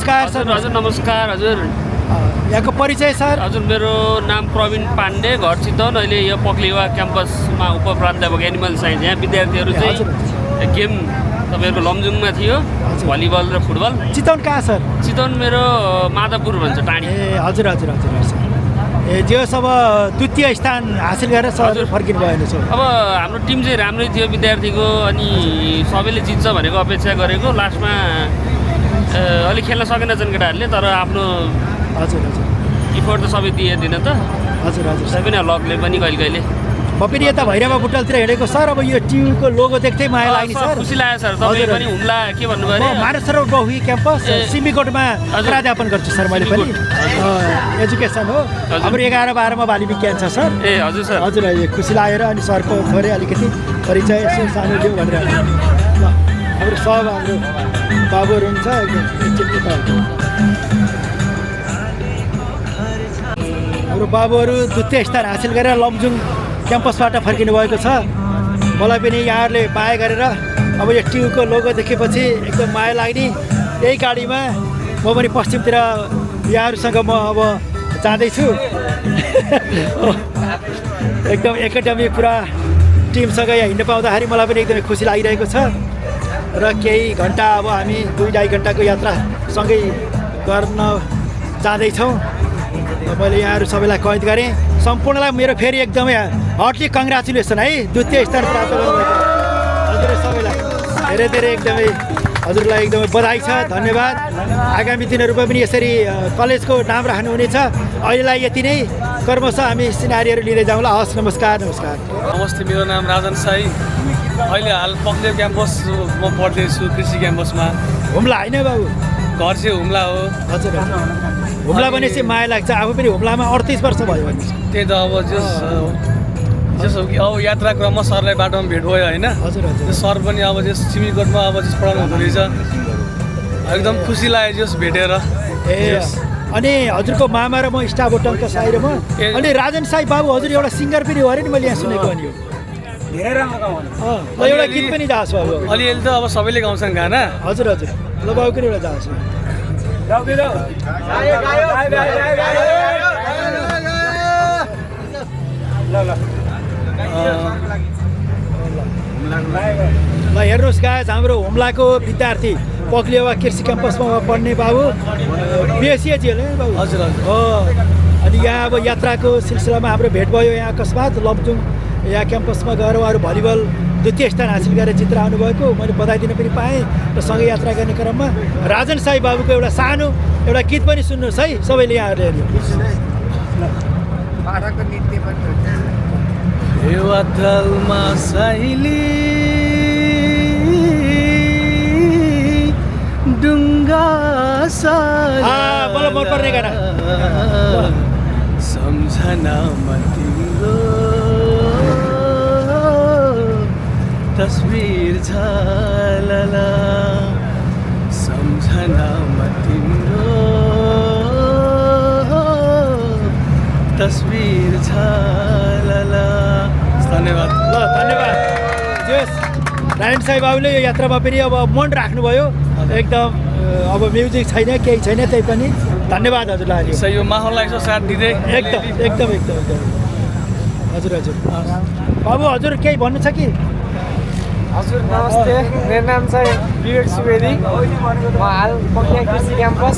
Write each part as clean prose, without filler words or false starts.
नमस्कार सर। हजुर नमस्कार हजुर। यहाँको परिचय सर? हजुर मेरो नाम प्रवीण पाण्डे, घर चितवन, अहिले यो पक्लेवा क्याम्पसमा उपप्राध्यापक एनिमल साइन्स। यहाँ विद्यार्थीहरू चाहिँ गेम तपाईँहरूको लमजुङमा थियो, भलिबल र फुटबल। चितवन कहाँ सर? चितवन मेरो माधवपुर भन्छ, टाढी। ए हजुर हजुर हजुर सर। ए जो अब द्वितीय स्थान हासिल गरेर सर फर्किनु भयो सर। अब हाम्रो टिम चाहिँ राम्रै थियो विद्यार्थीको, अनि सबैले जित्छ भनेको अपेक्षा गरेको। लास्टमा अलिक खेल्न सकेनछन् केटाहरूले, तर आफ्नो हजुर हजुर इफोर्ट त सबै दिएन त। हजुर हजुर सबै पनि लकले पनि कहिले कहिले। म पनि यता भैरवा बुटलतिर हिँडेको सर। अब यो टिमको लोगो देख्दै माया लाग्यो सर। खुसी लाग्यो सर। तपाईँ पनि हुम्ला के भन्नुभयो अरे? मानस सरोवर बहुवी क्याम्पस सिम्बीकोटमा प्राध्यापन गर्छु सर मैले पनि। एजुकेसन हो हाम्रो 11-12 मा बाली विज्ञान छ सर। ए हजुर सर। हजुर खुसी लागेर अनि सरको थोरै अलिकति परिचय यसो सानो लिउँ भनेर। हाम्रो सब हाम्रो बाबुहरू हुन्छ हाम्रो बाबुहरू द्वितीय स्थान हासिल गरेर लमजुङ क्याम्पसबाट फर्किनु भएको छ। मलाई पनि यहाँहरूले माया गरेर अब यो टिमको लोगो देखेपछि एकदम माया लाग्ने। यही गाडीमा म पनि पश्चिमतिर यहाँहरूसँग म अब जाँदैछु। एकदम एकाडेमी पुरा टिमसँग यहाँ हिँड्न पाउँदाखेरि मलाई पनि एकदमै खुसी लागिरहेको छ। र केही घन्टा अब हामी 2-2.5 घन्टाको यात्रा सँगै गर्न जाँदैछौँ। मैले यहाँहरू सबैलाई कैद गरेँ। सम्पूर्णलाई मेरो फेरि एकदमै हार्टली कङ्ग्रेचुलेसन है, द्वितीय स्थान प्राप्त गर्नुभएको हजुर सबैलाई धेरै धेरै एकदमै हजुरलाई एकदमै बधाई छ, धन्यवाद। आगामी दिनहरूमा पनि यसरी कलेजको नाम राख्नुहुनेछ। अहिलेलाई यति नै, कर्मश हामी सिनारीहरू लिँदै जाउँला। हस् नमस्कार। नमस्कार। नमस्ते, मेरो नाम राजन साई। अहिले हाल पक्लेवा क्याम्पस म पढ्दैछु, कृषि क्याम्पसमा। हुम्ला होइन बाबु? घर चाहिँ हुम्ला हो। हजुर हुम्ला भनेपछि माया लाग्छ। आफू पनि हुम्लामा 38 वर्ष भयो भने। त्यही त अब जसो कि अब यात्रा क्रममा सरलाई बाटोमा भेट भयो होइन। हजुर हजुर। सर पनि अब जस सिमीकोटमा अब जस पढाउनु हुँदो रहेछ, एकदम खुसी लाग्यो जस भेटेर। ए अनि हजुरको मामा र म स्टाफ होटलको साई र म अनि राजन साई बाबु हजुर एउटा सिङ्गर पनि हो अरे नि, मैले यहाँ सुनेको अनि धेरै राम्रो गाउनु। ल एउटा गीत पनि जाओस् बाबु। अलिअलि त अब सबैले गाउँछन् गाना। हजुर हजुर। ल बाबु पनि एउटा जाओस्। ल हेर्नुहोस् गाइस, हाम्रो हुम्लाको विद्यार्थी पक्लेवा कृषि क्याम्पसमा पढ्ने बाबु बिएससी हो बाबु। हजुर हजुर। हो अनि यहाँ अब यात्राको सिलसिलामा हाम्रो भेट भयो यहाँ अकस्मात लमजुङ यहाँ क्याम्पसमा गएर उहाँहरू भलिबल द्वितीय स्थान हासिल गरेर जितेर आउनुभएको मैले बधाई दिन पनि पाएँ। र सँगै यात्रा गर्ने क्रममा राजन साई बाबुको एउटा सानो एउटा गीत पनि सुन्नुहोस् है सबैले यहाँहरूले। हेवाथलमा साइली डुङ्गा मलाई मनपर्ने गाना सम्झनामा तिम्रो तस्बिर झलला, सम्झनामा तिम्रो तस्बिर झलला। धन्यवाद। ल धन्यवाद। जस नारायण साई बाबुले यो यात्रामा पनि अब मन राख्नुभयो एकदम। अब म्युजिक छैन केही छैन, त्यही पनि धन्यवाद हजुरलाई। यो माहौललाई यसो साथ दिँदै एकदम एकदम एकदम एकदम हजुर हजुर। बाबु हजुर केही भन्नु छ कि? हजुर नमस्ते, मेरो नाम चाहिँ विवेक सुवेदी। म हाल पक्लेवा कृषि क्याम्पस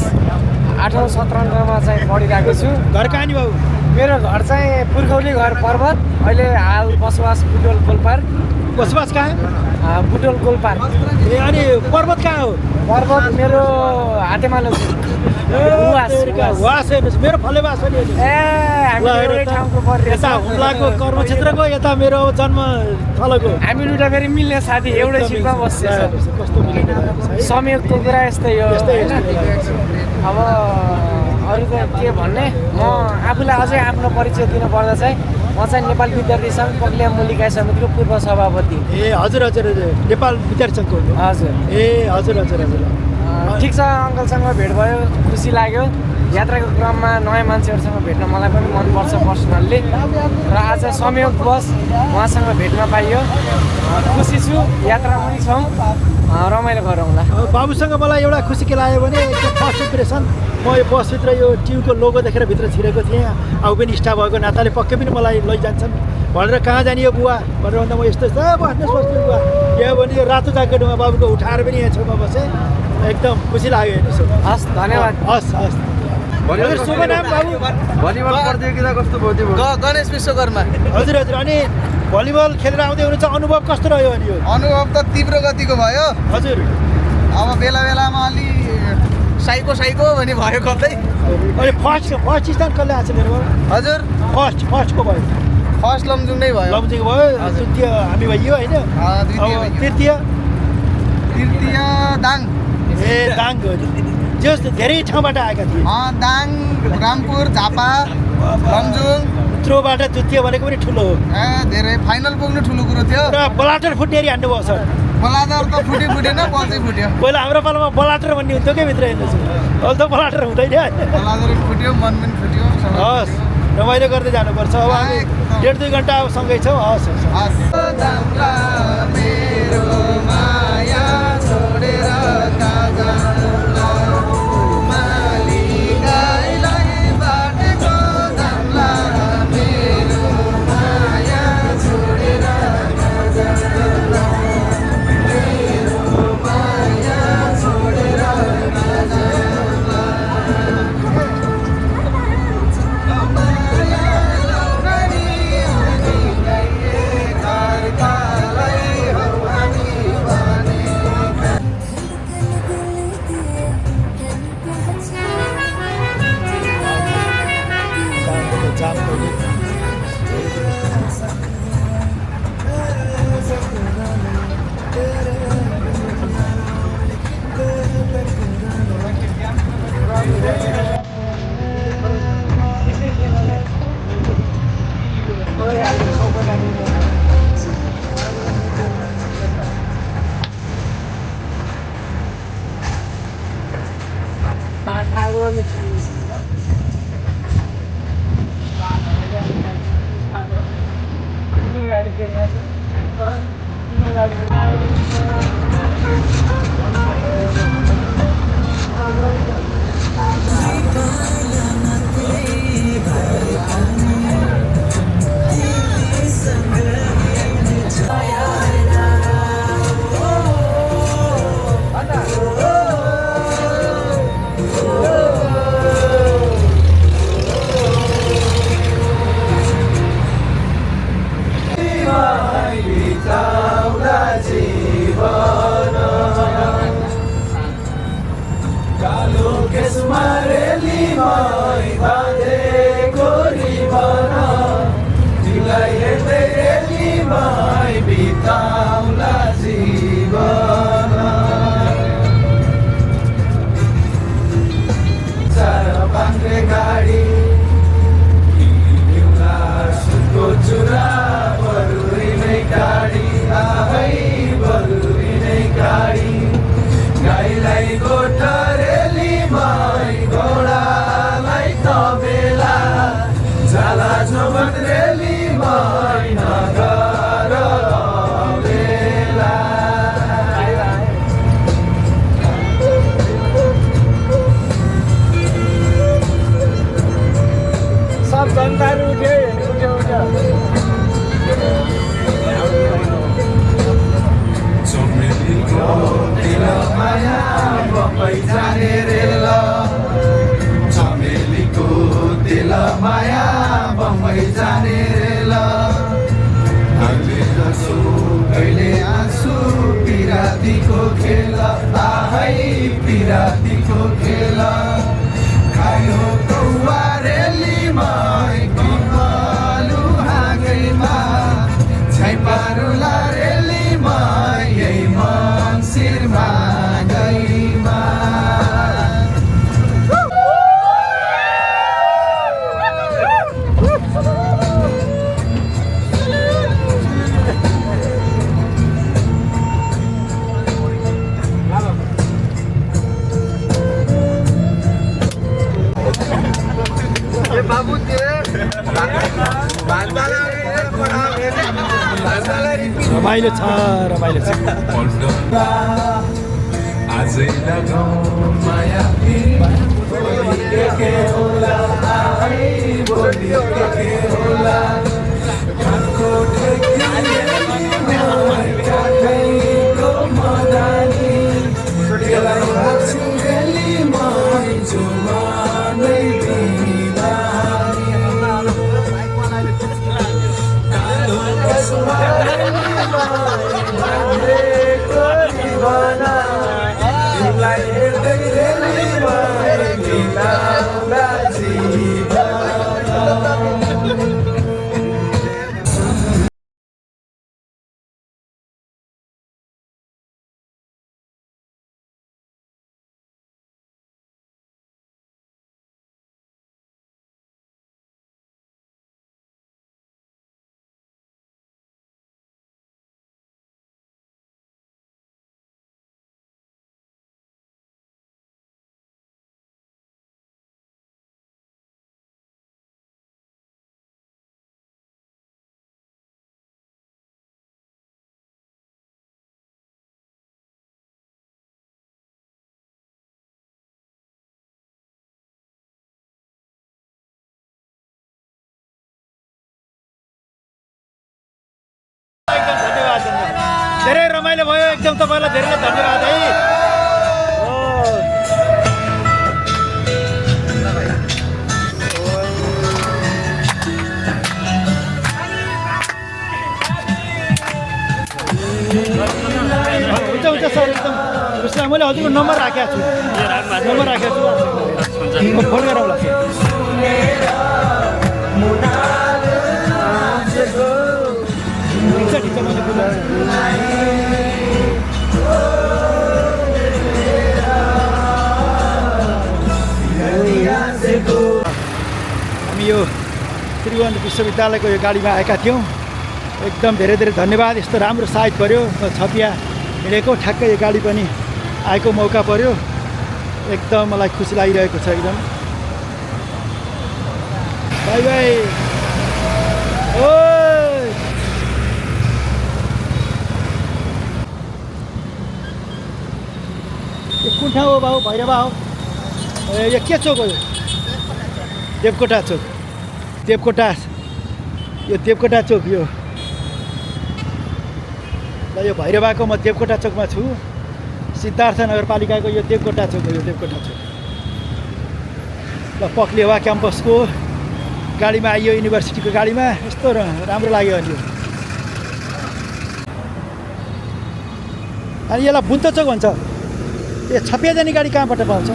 8औँ 17मा चाहिँ पढिरहेको छु। घर कहाँ नि बाबु? मेरो घर चाहिँ पुर्खौली घर पर्वत। अहिले हाल बसोबास बुटोल कोलपार। बसोबास कहाँ? बुटोल कोलपार। ए अनि पर्वत कहाँ हो? पर्वत मेरो हातेमालो। वास हेर्नुहोस् मेरो फलेवास हो नि। हामी एउटै ठाउँको पर्छ। यता हुम्लाको कर्मक्षेत्रको, यता मेरो जन्म थलोको। हामी दुइटा फेरि मिल्ने साथी एउटै सिटमा बस्छ। कस्तो मिल्ने संयोगको कुरा यस्तै हो। अब अरू त के भन्ने, म आफूलाई अझै आफ्नो परिचय दिनुपर्दा चाहिँ म चाहिँ नेपाल विद्यार्थी सङ्घ पक्लेवा मुलिका समितिको पूर्व सभापति। ए हजुर हजुर हजुर। नेपाल विद्यार्थी सङ्घको? हजुर। ए हजुर हजुर हजुर। ठिक छ अङ्कलसँग भेट भयो खुसी लाग्यो यात्राको क्रममा नयाँ मान्छेहरूसँग भेट्न मलाई पनि मनपर्छ पर्सनल्ली र आज संयोगवश उहाँसँग भेट्न पाइयो खुसी छु यात्रा पनि छौँ रमाइलो गरौँला बाबुसँग मलाई एउटा खुसी के लाग्यो भने एकदम फर्स्ट इम्प्रेसन म यो बसभित्र यो टिमको लोगो देखेर भित्र छिरेको थिएँ आउ पनि स्टाफ भएको नाताले पक्कै पनि मलाई लैजान्छन् भनेर कहाँ जाने यो बुवा भनेर भन्दा म यस्तो यस्तो बस्नुहोस् बस्नु बुवा यो भने यो रातो ज्याकेटमा बाबुको उठाएर पनि यहाँ छेउमा बसेँ एकदम खुसी लाग्यो हेर्नुहोस् हस् धन्यवाद हस् हस् शुभ नाम बाबु भलिबल प्रतियोगिता कस्तो भयो त्यो गणेश विश्वकर्मा हजुर हजुर अनि भलिबल खेलेर आउँदै हुनुहुन्छ अनुभव कस्तो रह्यो अनि यो अनुभव त तीव्र गतिको भयो हजुर अब बेला बेलामा अलि साइको भने भयो कतै अनि फर्स्ट स्थान कसले आएको छ मेरो हजुर फर्स्टको भयो फर्स्ट लमजुङ नै भयो लमजुङ भयो द्वितीय हामी भइयो होइन द्वितीय तृतीय दाङ ए दाङ जस धेरै ठाउँबाट आएका थिए दाङ रामपुर झापा लमजुङ त्रोबाट द्वितीय भनेको पनि ठुलो हो धेरै फाइनल पुग्नु ठुलो कुरो थियो र बलाटर फुट्नेरी हान्नुभयो सर बलादर त फुटेन बल्छै फुट्यो पहिला हाम्रो पालामा बलाटर भन्ने हुन्थ्यो क्या भित्र हेर्नुहोस् अहिले त बलाटर हुँदैन बलादर फुट्यो मन पनि फुट्यो हस् रमाइलो गर्दै जानुपर्छ अब हामी 1.5-2 घन्टा अब सँगै छौँ हस् बाबु रमाइलो छ रमाइलो छ आजै लगाऊ माया के होला के होला घरको ठेकीको मदानी त्यसलाई राख्छु गलीमा जुमानै दिदानी कालो कसुमाको दिवाना तिमीलाई हेर्दै हेर्दैमा बिताउँदा जीवन धेरै रमाइलो भयो एकदम तपाईँलाई धेरै धन्यवाद है हुन्छ हुन्छ सर एकदम उसलाई मैले हजुरको नम्बर राखेको छु नम्बर राखेको छु फोन गरौँला सर ठिक छ मैले हामी यो त्रिभुवन विश्वविद्यालयको यो गाडीमा आएका थियौँ एकदम धेरै धेरै धन्यवाद यस्तो राम्रो साइट पर्यो छपिया हिँडेको ठ्याक्कै यो गाडी पनि आएको मौका पर्यो एकदम मलाई खुसी लागिरहेको छ एकदम बाई बाई ओ कुन ठाउँ हो बाबु भैरवा हो यो के चोक हो यो देवकोटा चोक देवकोटा यो देवकोटा चोक यो ल यो भैरवाको म देवकोटा चोकमा छु सिद्धार्थ नगरपालिकाको यो देवकोटा चोक हो यो देवकोटा चोक ल पक्लेवा क्याम्पसको गाडीमा आइयो युनिभर्सिटीको गाडीमा यस्तो राम्रो लाग्यो अनि यो अनि यसलाई बुन्त चोक भन्छ यो छपिया जाने गाडी कहाँबाट पाउँछ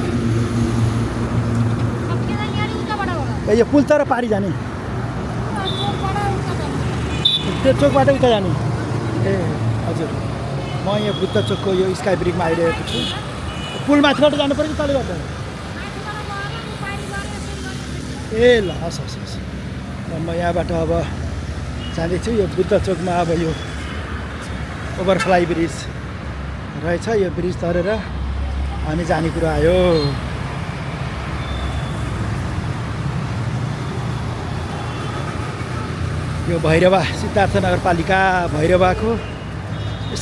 यो पुल तर पारी जाने त्यो चोकबाट उता जाने ए हजुर म यहाँ बुद्ध चोकको यो स्काई ब्रिकमा आइरहेको छु पुल माथिबाट जानु पऱ्यो कि तलबाट ए ल हस् हस् हस् म यहाँबाट अब जाँदैछु यो बुद्ध चोकमा अब यो ओभरफ्लाई ब्रिज रहेछ यो ब्रिज तरेर हामी जाने कुरो आयो यो भैरवा सिद्धार्थ नगरपालिका भैरवाको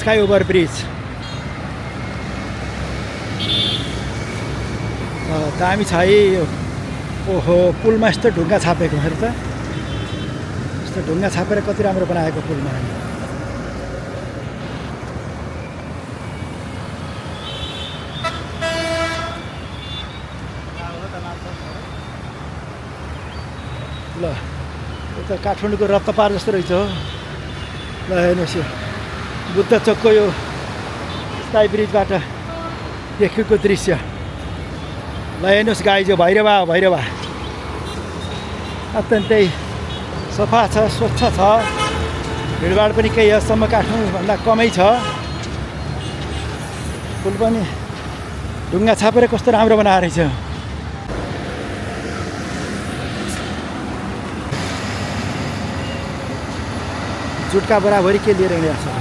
स्काई ओभर ब्रिज दामी छ है यो ओहो पुलमा यस्तो ढुङ्गा छापेको हेर त यस्तो ढुङ्गा छापेर कति राम्रो बनाएको पुलमा ल यो त काठमाडौँको रत्तपार जस्तो रहेछ हो ल हेर्नुहोस् यो बुद्ध चोकको यो स्काई ब्रिजबाट देखेको दृश्य ल हेर्नुहोस् गाई जो भैरवा भैरवा अत्यन्तै सफा छ स्वच्छ छ भिडभाड पनि केही हदसम्म काठमाडौँभन्दा कमै छ पुल पनि ढुङ्गा छापेर कस्तो राम्रो बनाएर रहेछ जुटका बराबरी के लिएर हिँडेको छ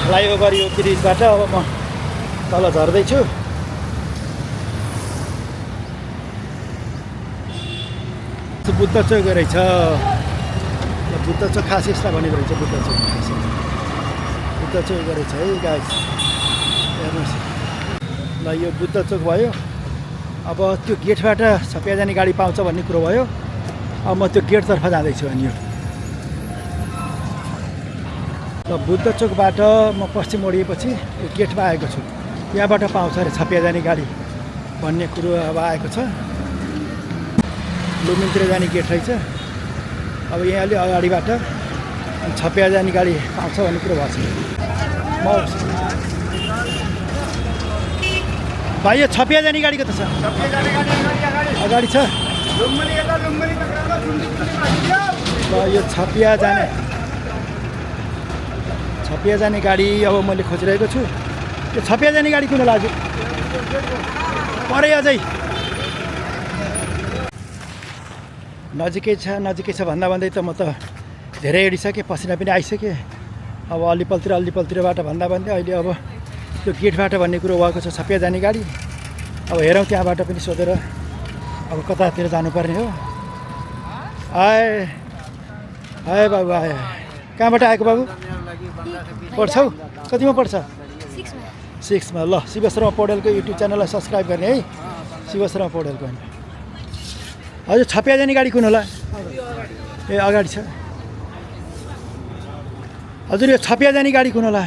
फ्लाइओभर यो ब्रिजबाट अब म तल झर्दैछु। बुद्ध चोक रहेछ। बुद्ध चोक खास यसलाई भनेको रहेछ बुद्ध चोक। बुद्ध चोक रहेछ है गाइस, हेर्नुहोस्। ल यो बुद्ध चोक भयो। अब त्यो गेटबाट छपिया जाने गाडी पाउँछ भन्ने कुरो भयो। अब म त्यो गेटतर्फ जाँदैछु अनि यो ल बुद्ध चोकबाट म पश्चिम मोडिएपछि यो गेटमा आएको छु। यहाँबाट पाउँछ अरे छपिया जाने गाडी भन्ने कुरो अब आएको छ। लुम्बिनीतिर जाने गेट रहेछ। अब यहाँ अलि अगाडिबाट अनि छपिया जाने गाडी पाउँछ भन्ने कुरो भएको छ। म भाइ यो छपिया जाने गाडी कता छ? अगाडि छ। ल यो छपिया जाने गाडी अब मैले खोजिरहेको छु। यो छपिया जाने गाडी कुन लाग्यो? परे अझै नजिकै छ भन्दा भन्दै त म त धेरै हिँडिसकेँ, पसिना पनि आइसकेँ। अब अल्लिपलतिरबाट भन्दा भन्दै अहिले अब त्यो गेटबाट भन्ने कुरो भएको छ छपिया जाने गाडी। अब हेरौँ त्यहाँबाट पनि सोधेर अब कतातिर जानुपर्ने हो। आए बाबु आए। कहाँबाट आएको बाबु? पढ्छौ? कतिमा पढ्छ? 6मा। ल शिव शर्मा पौडेलको युट्युब च्यानललाई सब्सक्राइब गर्ने है, शिव शर्मा पौडेलको। हजुर छपिया जाने गाडी कुन होला? ए अगाडि छ। हजुर यो छपिया जाने गाडी कुन होला?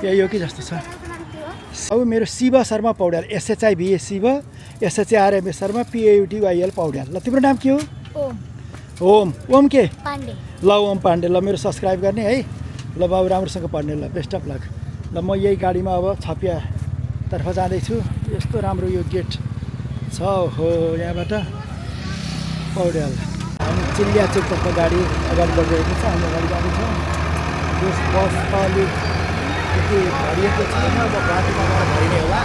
त्यही हो कि जस्तो छ। अब मेरो Shiv Sharma Paudel, SHIVA Shiv, SHARMA Sharma, PAUDYL Paudel. ल तिम्रो नाम के हो? ओम के? पाण्डे। ल ओम पाण्डे। ल मेरो सब्सक्राइब गर्ने है। ल बाबु राम्रोसँग पढ्ने। ल बेस्ट अफ लक। ल म यही गाडीमा अब छपियातर्फ जाँदैछु। यस्तो राम्रो यो गेट छ हो। यहाँबाट पौडेल हामी चिल्लिया चोकतर्फ गाडी अगाडि बढिरहेको छ। हामी अगाडि जाँदैछौँ। यस बस अलिक त्यति भरिएको छैन। अब घाँटीमा गएर भरिने होला।